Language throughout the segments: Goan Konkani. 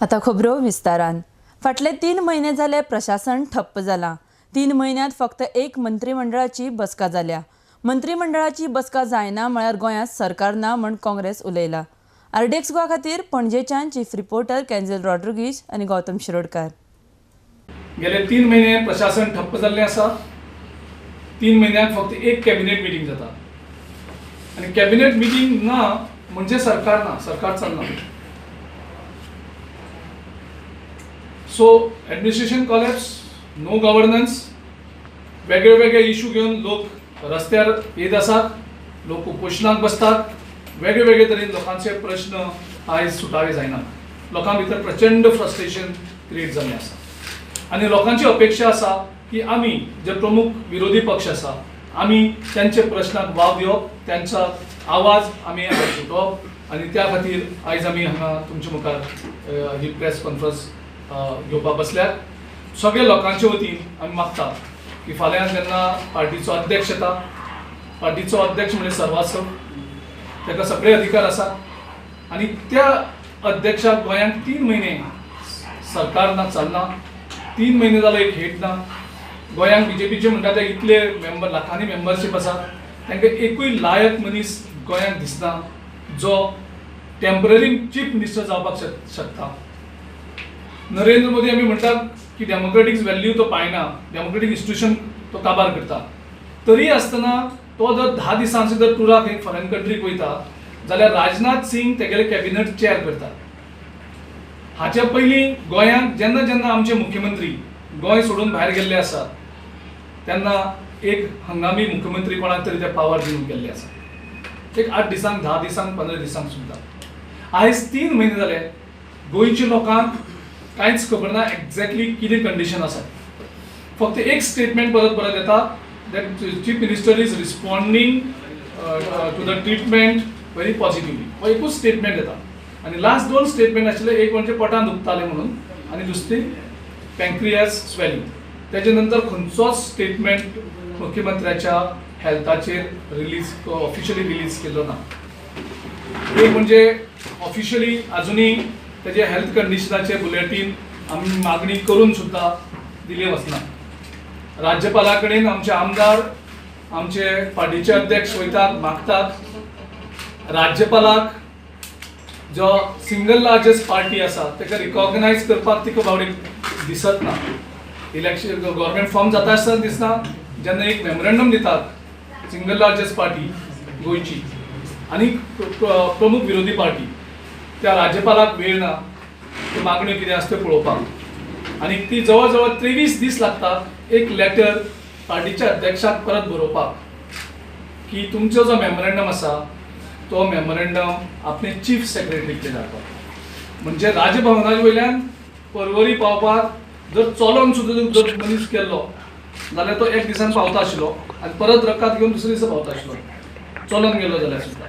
आतां खबरो विस्तारान. फाटले 3 म्हयने जाले प्रशासन ठप्प जालां. 3 म्हयन्यांत फक्त एक मंत्रीमंडळाची बसका जाल्या. मंत्रीमंडळाची बसका जायना म्हळ्यार गोंयांत सरकार ना म्हूण काँग्रेस उलयला. आरडीएक्स गोवा खातीर पणजेच्यान चीफ रिपोर्टर कॅन्झल रॉड्रिगीज आनी गौतम शिरोडकार. गेले 3 म्हयने प्रशासन ठप्प जाल्लें आसा. 3 म्हयन्याक फक्त एक कॅबिनेट मिटींग जाता आनी कॅबिनेट मिटींग ना म्हणजे सरकार ना, सरकार चलना. So administration collapse, no governance. वेगळे वेगळे इशू घेवन लोक रस्त्यार येत आसात, लोक उपोशणाक बसतात. वेगळे वेगळे तरेन लोकांचे प्रश्न आयज सुटावे जायनात. लोकां भितर प्रचंड फ्रस्ट्रेशन क्रिएट जाल्लें आसा आनी लोकांची अपेक्षा आसा की आमी जे प्रमुख विरोधी पक्ष आसा, आमी त्यांचे प्रश्नाक वाव दिवप, त्यांचा आवाज आमी आयज उठोवप आनी त्या खातीर आयज आमी हांगा तुमच्या मुखार ही प्रेस कॉन्फरन्स घेवपाक बसल्यात. सगळे लोकांचे वतीन आमी मागता की फाल्यां जेन्ना पार्टीचो अध्यक्ष येता, पार्टीचो अध्यक्ष म्हणजे सर्वासव, ताका सगळे अधिकार आसा आनी त्या अध्यक्षाक गोंयांत 3 म्हयने सरकार ना, चलना, 3 म्हयने जाले एक हेट ना गोंयांत. बीजेपीचे म्हणटा ते इतले मेंबर, लाखांनी मेंबरशीप आसा, तांकां एकूय लायक मनीस गोंयांत दिसना जो टेंपररी चीफ मिनिस्टर जावपाक शकता. नरेंद्र मोदी आमी म्हणटात की डेमोक्रेटीक व्हॅल्यू तो पाळना, डेमोक्रेटीक इन्स्टिट्यूशन तो काबार करता, तरी आसतना तो जर 10 दिसांचे जर टुराक एक फॉरेन कंट्रीक वयता जाल्यार राजनाथ सिंग तेगेले कॅबिनेट चेअर करता. हाचे पयलीं गोंयांत जेन्ना जेन्ना आमचे मुख्यमंत्री गोंय सोडून भायर गेल्ले आसा, तेन्ना एक हंगामी मुख्यमंत्री कोणाक तरी ते पावर दिवन गेल्ले आसा, एक 8 दिसांक, 10 दिसांक, 15 दिसांक सुद्दां. आयज 3 म्हयने जाले, गोंयच्या लोकांक कांयच खबर ना एक्झॅक्टली कितें कंडिशन आसा. फक्त एक स्टेटमेंट परत परत येता that Chief Minister is responding to the treatment very positively. हो एकूच स्टेटमेंट येता आनी लास्ट दोन स्टेटमेंट आशिल्ले, एक म्हणजे पोटान दुखतालें म्हणून आनी दुसरी पँक्रियास स्वेलिंग. तेजे नंतर खंयचोच स्टेटमेंट मुख्यमंत्र्याच्या हेल्थाचेर रिलीज, ऑफिशियली रिलीज केल्लो ना. एक म्हणजे ऑफिशियली अजुनूय तेजे हेल्थ कंडिशनाचे बुलेटीन आमी मागणी करून सुद्दां दिले वचना. राज्यपाला कडेन आमचे आमदार, आमचे पार्टीचे अध्यक्ष वयतात, मागतात. राज्यपालाक जो सिंगल लार्जस्ट पार्टी आसा ताका रिकॉग्नायज करपाक तिका बावडीक दिसत ना. इलेक्शन गव्हर्मेंट फॉर्म जाता आसतना दिसना, जेन्ना एक मेमोरंडम दितात, सिंगल लार्जस्ट पार्टी गोंयची आनी प्रमुख विरोधी पार्टी, त्या राज्यपालाक वेळ ना त्यो मागण्यो कितें आसा त्यो पळोवपाक आनी ती जवळ जवळ 23 दीस लागतात एक लेटर पार्टीच्या अध्यक्षाक परत बरोवपाक की तुमचो जो मेमोरंडम आसा तो मेमोरंडम आपणे चीफ सेक्रेटरीकडे धाडपाक. म्हणजे राजभवना वयल्यान परवरी पावपाक जर चलोन सुद्दां जर मनीस गेल्लो जाल्यार तो एक दिसान पावता आशिल्लो आनी परत रकाद घेवन दुसरे दिसा पावता आशिल्लो, चलोन गेलो जाल्यार सुद्दां.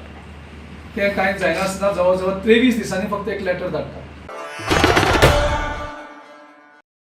तें कांय जायनासतना जवळ जवळ 23 दिसांनी फक्त एक लेटर धाडटा.